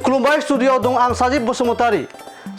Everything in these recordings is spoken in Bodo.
खुलुमबाय स्टुडिअ दं आं साजिब बसुमतारी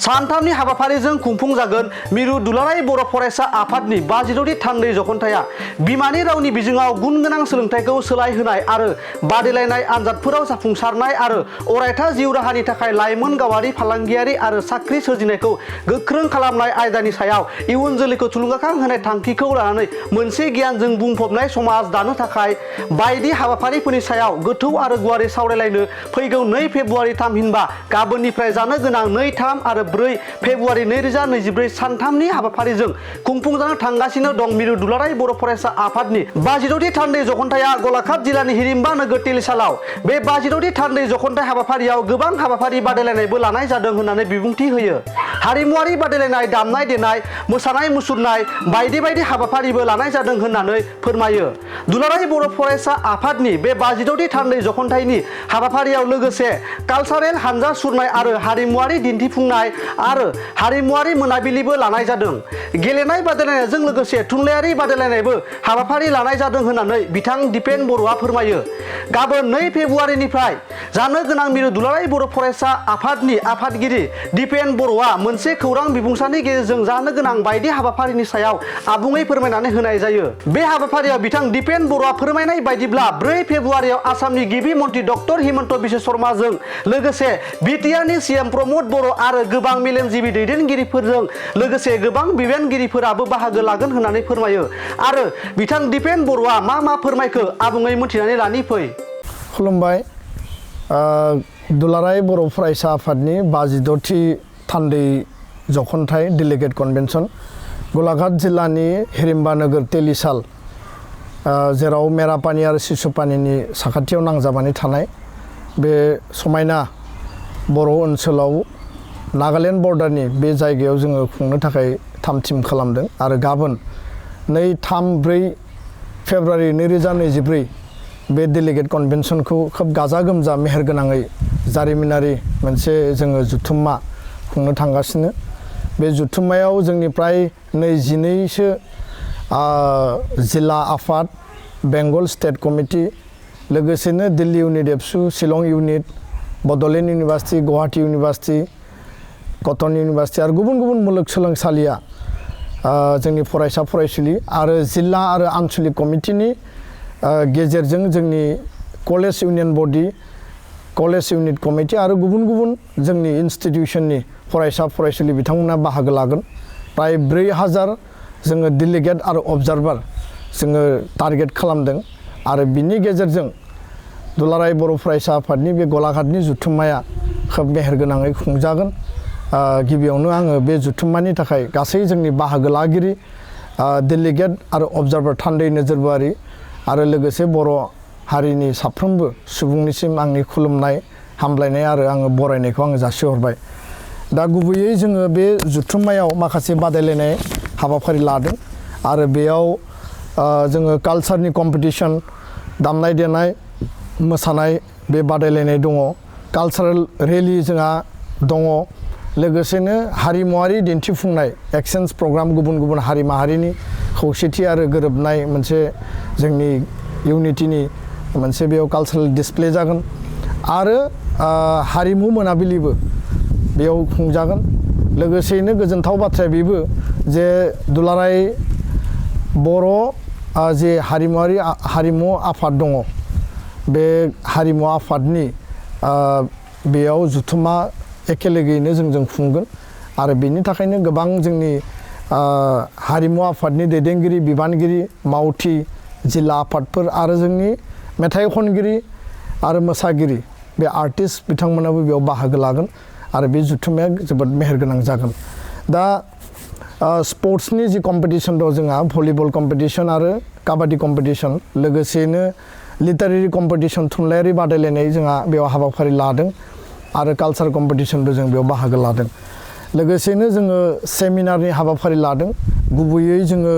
सानथामनि हाबाफारिजों खुंफुंजागोन मिरु दुलाराय बर' फरायसा आफादनि 52थि थान्दै जख'न्थाया बिमानि रावनि बिजोङाव गुन गोनां सोलोंथाइखौ सोलायहोनाय आरो बादायलायनाय आनजादफोराव जाफुंसारनाय आरो अरायथा जिउ राहानि थाखाय लाइमोन गावारि फालांगियारि आरो साख्रि सोरजिनायखौ गोख्रों खालामनाय आयदानि सायाव इयुन जोलैखौ थुलुंगाखां होनाय थांखिखौ लानानै मोनसे गियानजों बुंफबनाय समाज दानो थाखाय बायदि हाबाफारिफोरनि सायाव गोथौ आरो गुवारै सावरायलायनो फैगौ 2 फेब्रुवारि थामहिनबा गाबोननिफ्राय जानो गोनां 2, 3 आरो 4 फेब्रुवारि 2024 सानथामनि हाबाफारिजों खुंफुंजानो थांगासिनो दं मिरु दुलाराय बर' फरायसा आफादनि 52थि थान्दै जख'न्थाया गलाघाट जिल्लानि हिरिम्बा नोगोर तेलिसालाव बे 52थि थान्दै जख'न्थाय हाबाफारियाव गोबां हाबाफारि बादायलायनायबो लानाय जादों होननानै बिबुंथि होयो। हारिमुआरि बादायलायनाय, दामनाय देनाय, मोसानाय मुसुरनाय बायदि बायदि हाबाफारिबो लानाय जादों होननानै फोरमायो। दुलाराय बर' फरायसा आफादनि बे 52थि थान्दै जख'न्थायनि हाबाफारियाव लोगोसे कालचारेल हानजा सुरनाय आरो हारिमुआरि दिन्थिफुंनाय आरो हारिमुआरि मोनाबिलिबो लानाय जादों। गेलेनाय बादायलायनायजों लोगोसे थुनलाइयारि बादायलायनायबो हाबाफारि लानाय जादों होननानै बिथां दिपेन बर'आ फोरमायो। गाबोन 2 फेब्रुवारिनिफ्राय जानो गोनां मिरु दुलाराय बर' फरायसा आफादनि आफादगिरि दिपेन बर'आ मोनसे खौरां बिबुंसारनि गेजेरजों जानो गोनां बायदि हाबाफारिनि सायाव आबुङै फोरमायनानै होनाय जायो। बे हाबाफारियाव बिथां दिपेन बर'आ फोरमायनाय बायदिब्ला 4 फेब्रुवारियाव आसामनि गिबि मन्त्रि डक्टर हिमन्त बिश्व शर्माजों लोगोसे बिटिआरनि सीएम प्रमद बर' आरो गोबां मेलेमजिबि दैदेनगिरिफोरजों लोगोसे गोबां बिबानगिरिफोराबो बाहागो लागोन होननानै फोरमायो। आरो बिथां दिपेन बर'आ मा फोरमायखो आबुङै मिथिनानै लानि फै। खुलुमबाय। दुलाराय बर' फरायसा आफादनि 52थि थान्दै जख'न्थाय डेलिगेट कनभेनसन गलाघाट जिल्लानि हिरिम्बा नोगोर तेलिसाल जेराव मेरापानि आरो सिसुपानिनि साखाथियाव नांजाबानै थानाय बे समायना बर' ओनसोलाव नागालेण्ड बर्डारनि बे जायगायाव जोङो खुंनो थाखाय थाम-थिम खालामदों आरो गाबोन 2, 3, 4 फेब्रुवारि 2024 बे डेलिगेट कनभेनसनखौ खोब गाजा गोमजा मेहेरगोनाङै जारिमिनारि मोनसे जोङो जुथुम्मा खुंनो थांगासिनो। बे जुथुम्मायाव जोंनि प्राय 22सो जिल्ला आफाद, बेंगल स्टेट कमिटि, लोगोसेनो दिल्ली इउनिट एबसु, Shillong unit, Bodoland university, Guwahati university, cotton university आरो गुबुन गुबुन मुलुगसोलोंसालिया जोंनि फरायसा फरायसुलि आरो जिल्ला आरो आनसलिक कमिटिनि गेजेरजों जोंनि कलेज इउनियन बडि, कलेज इउनिट कमिटि आरो गुबुन गुबुन जोंनि इनस्टिटिउसननि फरायसा फरायसुलि बिथांमोना बाहागो लागोन। प्राय 4000 जोङो डेलिगेट आरो अबजार्भार जोङो टारगेट खालामदों आरो बिनि गेजेरजों दुलाराय बर' फरायसा आफादनि बे गलाघाटनि जुथुम्माया खोब मेहेरगोनाङै खुंजागोन। गिबियावनो आङो बे जुथुम्मानि थाखाय गासै जोंनि बाहागो लागिरि डेलिगेट आरो अबजार्भार थान्दै नोजोरबारि आरो लोगोसे बर' हारिनि साफ्रोमबो सुबुंनिसिम आंनि खुलुमनाय, हामलायनाय आरो आङो बरायनायखौ आङो जासिहरबाय। दा गुबैयै जोङो बे जुथुम्मायाव माखासे बादायलायनाय हाबाफारि लादों आरो बेयाव जोङो कालचारनि कम्पिटिसन, दामनाय देनाय, मोसानाय बे बादायलायनाय दङ, कालचारेल रेलि जोंहा दङ, लोगोसेनो हारिमुआरि दिन्थिफुंनाय एक्सचेन्ज प्रग्राम गुबुन गुबुन हारि माहारिनि खौसेथि आरो गोरोबनाय मोनसे जोंनि इउनिटिनि मोनसे बेयाव कालचारेल डिसप्ले जागोन आरो हारिमु मोनाबिलिबो बेयाव खुंजागोन। लोगोसेयैनो गोजोनथाव बाथ्राया बेबो जे दुलाराय बर' जे हारिमु आफाद दङ बे हारिमु आफादनि बेयाव जुथुम्मा एखे लोगोयैनो जों खुंगोन आरो बेनि थाखायनो गोबां जोंनि हारिमु आफादनि दैदेनगिरि, बिबानगिरि, मावथि, जिल्ला आफादफोर आरो जोंनि मेथाइ खनगिरि आरो मोसागिरि बे आर्टिस्ट बिथांमोनाबो बेयाव बाहागो लागोन आरो बे जुथुम्माया जोबोद मेहेरगोनां जागोन। दा स्पर्ट्सनि जि कम्पिटिसन दं जोंहा भलिबल कम्पिटिसन आरो काबादि कम्पिटिसन, लोगोसेयैनो लिटारेरि कम्पिटिसन थुनलाइयारि बादायलायनाय जोंहा बेयाव हाबाफारि लादों आरो कालचार कम्पिटिसनबो जों बेयाव बाहागो लादों। लोगोसेनो जोङो सेमिनारनि हाबाफारि लादों। गुबैयै जोङो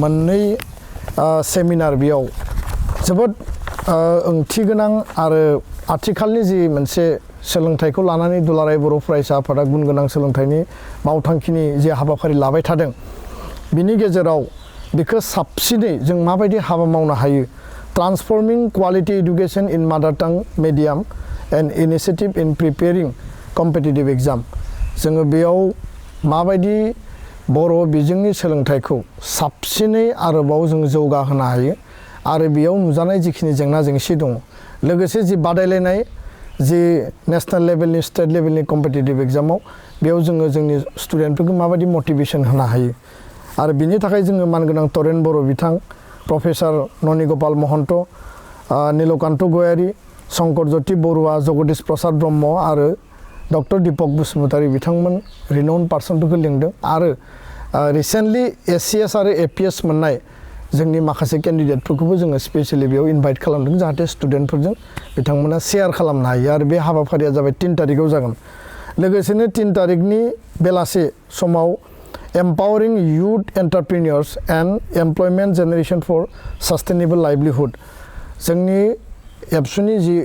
2 सेमिनार बेयाव जोबोद ओंथि गोनां आरो आथिखालनि जि मोनसे सोलोंथाइखौ लानानै दुलाराय बर' फरायसा आफादा गुन गोनां सोलोंथाइनि मावथांखिनि जे हाबाफारि लाबाय थादों बिनि गेजेराव बेखौ साबसिनै जों माबायदि हाबा मावनो हायो, ट्रान्सफर्मिं क्वालिटी एडुकेशन इन मादार टां मेडियाम एन इनिशिएटिभ इन प्रिपेयारिं कम्पिटिटिभ एग्जाम जोङो बेयाव माबायदि बर' बिजोंनि सोलोंथाइखौ साबसिनै आरोबाव जों जौगाहोनो हायो आरो बेयाव नुजानाय जिखिनि जेंना जेंसि दङ लोगोसे जि बादायलायनाय जि नेशनेल लेभेलनि स्टेट लेभेलनि कम्पिटिटिभ एग्जामाव बेयाव जोङो जोंनि स्टुडेन्टफोरखौ माबायदि मटिभेसन होनो हायो आरो बिनि थाखाय जोङो मानगोनां तरेन बर' बिथां प्रफेसार ननि गपाल महन्त नीलकान्त गयारी शंकर ज्योति बरुवा जगदीश प्रसाद ब्रह्म आरो डक्टर दीपक बसुमतारी बिथांमोन रिनाउन्ड पार्सनफोरखौ लिंदों आरो रिसेन्टलि एससीएस आरो एपीएस मोननाय जोंनि माखासे केन्डिडेटफोरखौबो जोङो स्पेसियेलि बेयाव इनभाइट खालामदों जाहाथे स्टुडेन्टफोरजों बिथांमोना शेयार खालामनो हायो आरो बे हाबाफारिया जाबाय 3 तारिखआव जागोन लोगोसेनो 3 तारिखनि बेलासे समाव empowering youth entrepreneurs and employment generation for sustainable livelihood जोंनि एबसुनि जि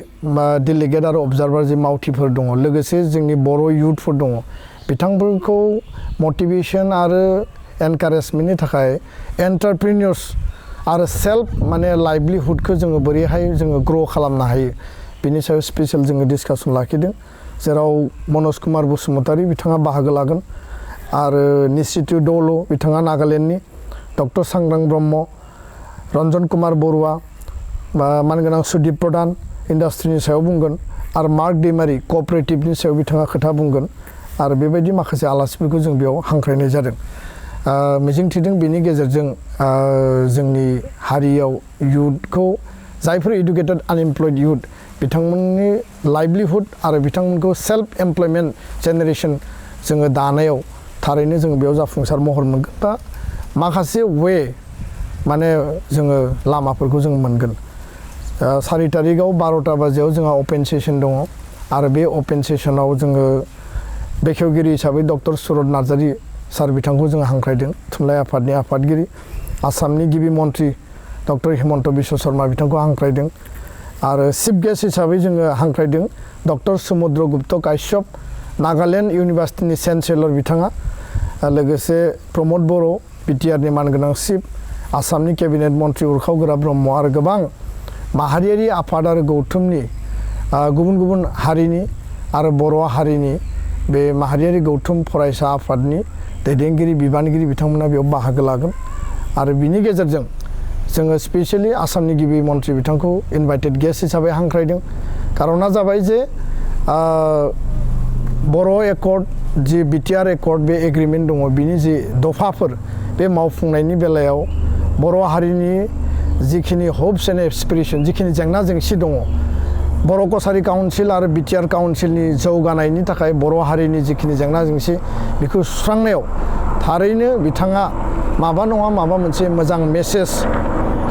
डेलिगेट आरो अबजार्भार जि मावथिफोर दङ लोगोसे जोंनि बर' युथफोर दङ बिथांफोरखौ मटिभेसन आरो एनकारेजमेन्टनि थाखाय एन्टारप्रिनियर्स आरो सेल्फ माने लाइभलिहुडखौ जोङो बोरैहाय जोङो ग्र' खालामनो हायो बिनि सायाव स्पेसियेल जोङो डिसकासन लाखिदों जेराव मनज कुमार बसुमतारी बिथाङा बाहागो लागोन आरो निशितु दौल बिथाङा नागालेण्डनि डक्टर सांग्रां ब्रह्म रन्जन कुमार बरुवा बा मानगोनां सुदीप प्रधान इन्डास्ट्रिनि सायाव बुंगोन आरो मार्क दैमारी कअपारेटिभनि सायाव बिथाङा खोथा बुंगोन आरो बेबायदि माखासे आलासिफोरखौ जों बेयाव हांख्रायनाय जादों मिजिंथिदों बेनि गेजेरजों जोंनि हारियाव युथखौ जायफोर इडुकेटेड आनएमप्लयड युथ बिथांमोननि लाइभलिहुड आरो बिथांमोनखौ सेल्फ एमप्लयमेन्ट जेनेरेशन जोङो दानायाव थारैनो जोङो बेयाव जाफुंसार महर मोनगोन बा माखासे वे माने जोङो लामाफोरखौ जों मोनगोन 4 तारिखआव 12टा बाजियाव जोंहा अपेन सेसन दङ आरो बे अपेन सेसनाव जोङो बेखेवगिरि हिसाबै डक्टर सुरत नार्जारी सार बिथांखौ जोङो हांख्रायदों थुनलाइ आफादनि आफादगिरि आसामनि गिबि मन्त्रि डक्टर हिमन्त बिश्व शर्मा बिथांखौ हांख्रायदों आरो चिफ गेस्ट हिसाबै जोङो हांख्रायदों डक्टर समुद्र गुप्त काश्यप नागालेण्ड इउनिभार्सिटिनि चेन्सेलर बिथाङा लोगोसे प्रमद बर' बिटिआरनि मानगोनां चिफ आसामनि केबिनेट मन्त्रि उरखाव गोरा ब्रह्म आरो गोबां माहारियारि आफाद आरो गौथुमनि गुबुन गुबुन हारिनि आरो बर' हारिनि बे माहारियारि गौथुम फरायसा आफादनि दैदेनगिरि बिबानगिरि बिथांमोना बेयाव बाहागो लागोन आरो बिनि गेजेरजों जोङो स्पेसियेलि आसामनि गिबि मन्त्रि बिथांखौ इनभाइटेड गेस्ट हिसाबै हांख्रायदों कारना जाबाय जे बर' एकर्ड जि बिटिआर एकर्ड बे एग्रिमेन्ट दङ बिनि जि दफाफोर बे मावफुंनायनि बेलायाव बर' हारिनि जिखिनि हप्स एन्ड एसपिरेसन जिखिनि जेंना जेंसि दङ बर' कसारी काउन्सिल आरो बिटिआर काउन्सिलनि जौगानायनि थाखाय बर' हारिनि जिखिनि जेंना जेंसि बेखौ सुस्रांनायाव थारैनो बिथाङा माबा नङा माबा मोनसे मोजां मेसेज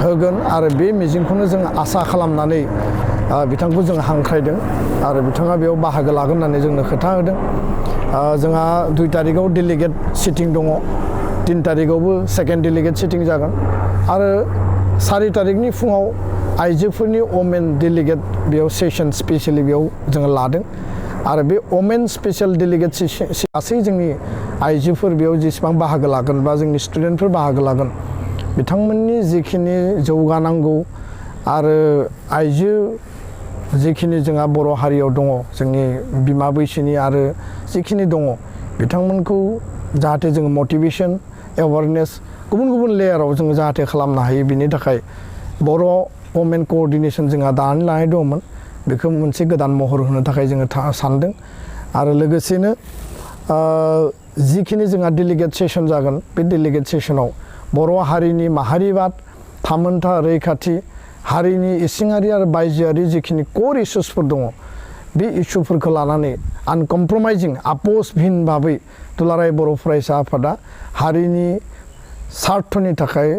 होगोन आरो बे मिजिंखौनो जों आसा खालामनानै बिथांखौ जों हांख्रायदों आरो बिथाङा बेयाव बाहागो लागोन होननानै जोंनो खोथा होदों जोंहा 2 तारिखआव डेलिगेट सिटिं दङ 3 तारिखआवबो सेकेन्ड डेलिगेट सिटिं जागोन आरो 4 तारिखनि फुङाव आइजोफोरनि वमेन डेलिगेट बेयाव सेसन स्पेसियेलि बेयाव जोङो लादों आरो बे वमेन स्पेसियेल डेलिगेट गासै जोंनि आइजोफोर बेयाव जेसेबां बाहागो लागोन बा जोंनि स्टुडेन्टफोर बाहागो लागोन बिथांमोननि जिखिनि जौगानांगौ आरो आइजो जिखिनि जोंहा बर' हारियाव दङ जोंनि बिमा बैसोनि आरो जिखिनि दङ बिथांमोनखौ जाहाथे जोङो मटिभेसन एवारनेस गुबुन गुबुन लेयाराव जोङो जाहाथे खालामनो हायो बिनि थाखाय बर' वमेन कअर्डिनेसन जोंहा दानानै लानाय दंमोन बेखौ मोनसे गोदान महर होनो थाखाय जोङो सानदों आरो लोगोसेनो जिखिनि जोंहा डेलिगेट सेसन जागोन बे डेलिगेट सेसनाव बर' हारिनि माहारिबाद थामोनथा रैखाथि हारिनि इसिङारि आरो बायजोआरि जिखिनि कोर इस्युसफोर दङ बे इस्युफोरखौ लानानै आनकमप्रमाइजिं आपोसहीन भाबै दुलाराय बर' फरायसा आफादा हारिनि सार्थनि थाखाय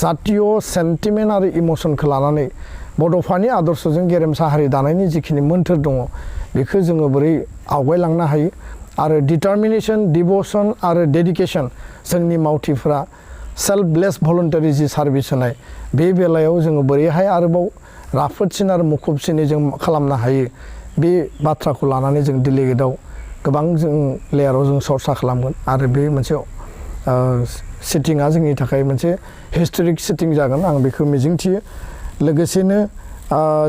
जातीय सेन्टिमेन्ट आरो इमसनखौ लानानै बड'फानि आदर्शजों गेरेमसा हारि दानायनि जिखिनि मोन्थोर दङ बेखौ जोङो बोरै आवगायलांनो हायो आरो डिटारमिनेसन डिभ'सन आरो डेडिकेसन जोंनि मावथिफोरा सेल्फलेस भलन्टारि जि सार्भिस होनाय बे बेलायाव जोङो बोरैहाय आरोबाव राफोदसिन आरो मुखुबसिनै जों खालामनो हायो बे बाथ्राखौ लानानै जों डेलिगेटआव गोबां जों लेयाराव जों सरसा खालामगोन आरो बे मोनसे सिटिंआ जोंनि थाखाय मोनसे हिस्टरिक सिटिं जागोन आं बेखौ मिजिंथियो लोगोसेनो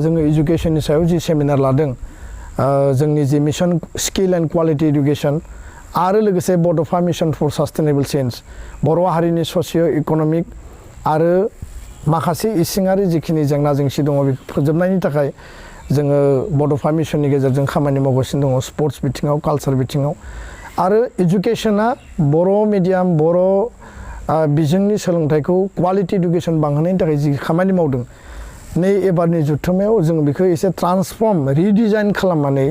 जोङो इडुकेसननि सायाव जि सेमिनार लादों जोंनि जि mission skill and quality education आरो लोगोसे Bodofa mission for sustainable change Boro' हारिनि ससिय' इक'नमिक आरो माखासे इसिङारि जिखिनि जेंना जेंसि दङ बेखौ फोजोबनायनि थाखाय जोङो बड'फा मिशननि गेजेरजों खामानि मावगासिनो दङ स्पर्ट्स बिथिङाव कालचार बिथिङाव आरो इडुकेसना बर' मिडियाम बर' बिजोंनि सोलोंथाइखौ क्वालिटि इडुकेसन बांहोनायनि थाखाय जि खामानि मावदों नै एबारनि जुथुमायाव जों बेखौ एसे ट्रान्सफर्म रिडिजाइन खालामनानै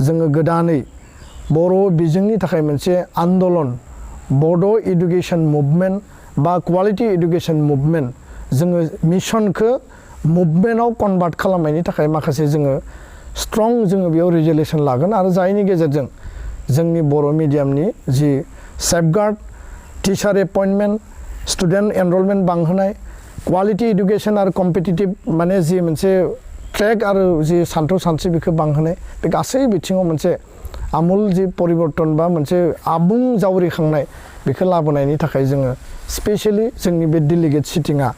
जोङो गोदानै बर' बिजोंनि थाखाय मोनसे आन्दलन बड' इडुकेसन मुभमेन्ट बा क्वालिटि इडुकेसन मुभमेन्ट जोङो मिशनखौ मुभमेन्टआव कनभार्ट खालामनायनि थाखाय माखासे जोङो स्ट्रं जोङो बेयाव रिजोल्युसन लागोन आरो जायनि गेजेरजों जोंनि बर' मिडियामनि जि सेफगार्ड टिचार एपइन्टमेन्ट स्टुडेन्ट एनरलमेन्ट बांहोनाय क्वालिटि इडुकेसन आरो कम्पिटिटिभ माने जि मोनसे ट्रेक आरो जि सान्थौ सानस्रि बेखौ बांहोनाय बे गासै बिथिङाव मोनसे आमुल जि परिबर्तन बा मोनसे आबुं जावरिखांनाय बेखौ लाबोनायनि थाखाय जोङो स्पेसियेलि जोंनि बे डेलिगेट सिटिंआ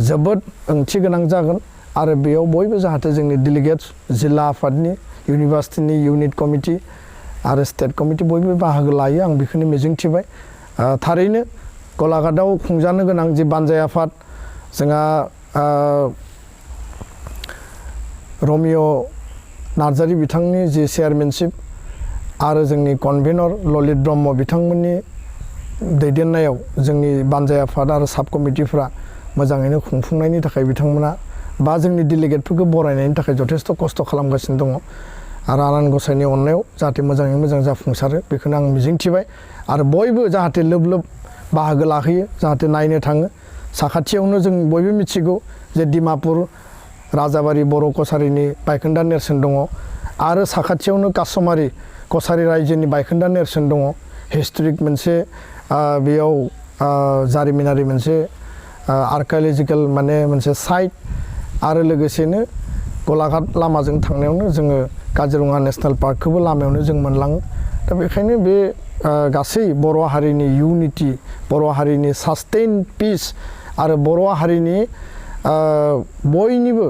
जोबोद ओंथि गोनां जागोन आरो बेयाव बयबो जाहाथे जोंनि डेलिगेट्स जिल्ला आफादनि इउनिभार्सिटिनि इउनिट कमिटि आरो स्टेट कमिटि बयबो बाहागो लायो आं बेखौनो मिजिंथिबाय थारैनो गलाघाटआव खुंजानो गोनां जि बानजाय आफाद जोंहा रमिय' नार्जारि बिथांनि जि चेयारमेनशिप आरो जोंनि कनभेनर ललित ब्रह्म बिथांमोननि दैदेननायाव जोंनि बानजाय आफाद आरो साब कमिटिफ्रा मोजाङैनो खुंफुंनायनि थाखाय बिथांमोना बा जोंनि डेलिगेटफोरखौ बरायनायनि थाखाय जथेस्थ' खस्थ' खालामगासिनो दङ आरो आनान गसाइनि अननायाव जाहाथे मोजाङै मोजां जाफुंसारो बेखौनो आं मिजिंथिबाय आरो बयबो जाहाथे लोब लोब बाहागो लाहैयो जाहाथे नायनो थाङो साखाथियावनो जों बयबो मिथिगौ जे डिमापुर राजाबारि बर' कसारिनि बायखोन्दा नेरसोन दङ आरो साखाथियावनो कासमारि कसारि रायजोनि बायखोन्दा नेरसोन दङ हिस्टरिक मोनसे बेयाव जारिमिनारि मोनसे आर्किअलजिकेल माने मोनसे साइट आरो लोगोसेनो गलाघाट लामाजों थांनायावनो जोङो काजिरङा नेसनेल पार्कखौबो लामायावनो जों मोनलाङो दा बेखायनो बे गासै बर' हारिनि इउनिटि बर' हारिनि सास्टेइन पिस आरो बर' हारिनि बयनिबो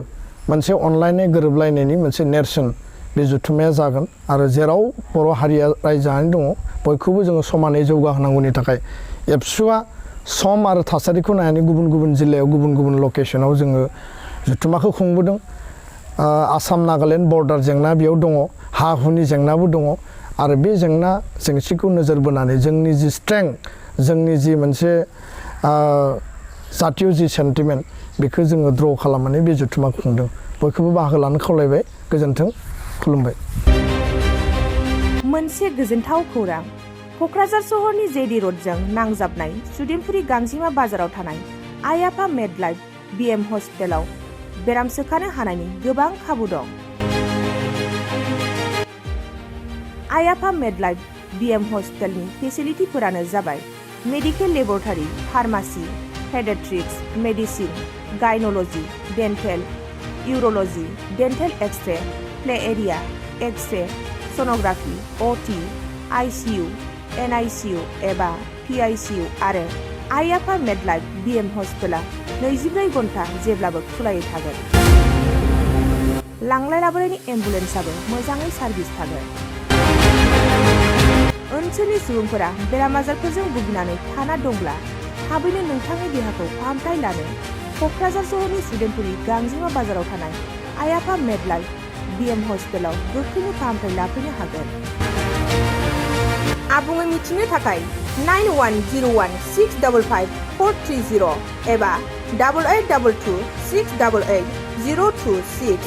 मोनसे अनलायनाय गोरोबलायनायनि मोनसे नेरसोन बे जुथुमाया जागोन आरो जेराव बर' हारिया रायजो जानानै दङ बयखौबो जोङो समानै जौगाहोनांगौनि थाखाय एबसुआ सम आरो थासारिखौ नायनानै गुबुन गुबुन जिल्लायाव गुबुन गुबुन लकेसनाव जोङो जुथुमाखौ खुंबोदों आसाम नागालेण्ड बर्डार जेंना बेयाव दङ हा हुनि जेंनाबो दङ आरो बे जेंना जेंसिखौ नोजोर बोनानै जोंनि जि स्ट्रेंथ जोंनि जि मोनसे जातीय जि सेन्टिमेन्ट बेखौ जोङो द्र' खालामनानै बे जुथुमाखौ खुंदों बयखौबो बाहागो लानो खावलायबाय गोजोन्थों खुलुमबाय मोनसे गोजोनथाव खौरां क'क्राझार सहरनि जेडि रडजों नांजाबनाय सुदेमपुरि गांजिमा बाजाराव थानाय आइ आफा मेड लाइफ बिएम हस्पिटालाव बेराम सोखानो हानायनि गोबां खाबु दं। आइ आफा मेड लाइफ बिएम हस्पिटालनि फेसिलिटिफोरानो जाबाय medical laboratory pharmacy paediatrics medicine gynaecology dental urology dental x-ray play area x-ray sonography OT ICU NICU एबा पिआइसिइउ आरो आइ आफा मेड लाइफ बिएम हस्पिटाला 24 घन्टा जेब्लाबो खुलायै थागोन। लांलाय लाबोनायनि एम्बुलेन्सआबो मोजाङै सार्भिस थागोन। ओनसोलनि सुबुंफोरा बेराम आजारफोरजों भुगिनानै थाना दंब्ला थाबैनो नोंथांनि देहाखौ फाहामथाय लानो क'क्राझार सहरनि सुदेमपुरि गांजिमा बाजाराव थानाय आइ आफा मेड लाइफ बिएम हस्पिटालाव गोख्रैनो फाहामथाय लाफैनो हागोन। आबुङै मिथिनो थाखाय 9101655430 एबा 8822688026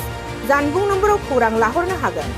जानबुं नम्बराव खौरां लाहरनो हागोन।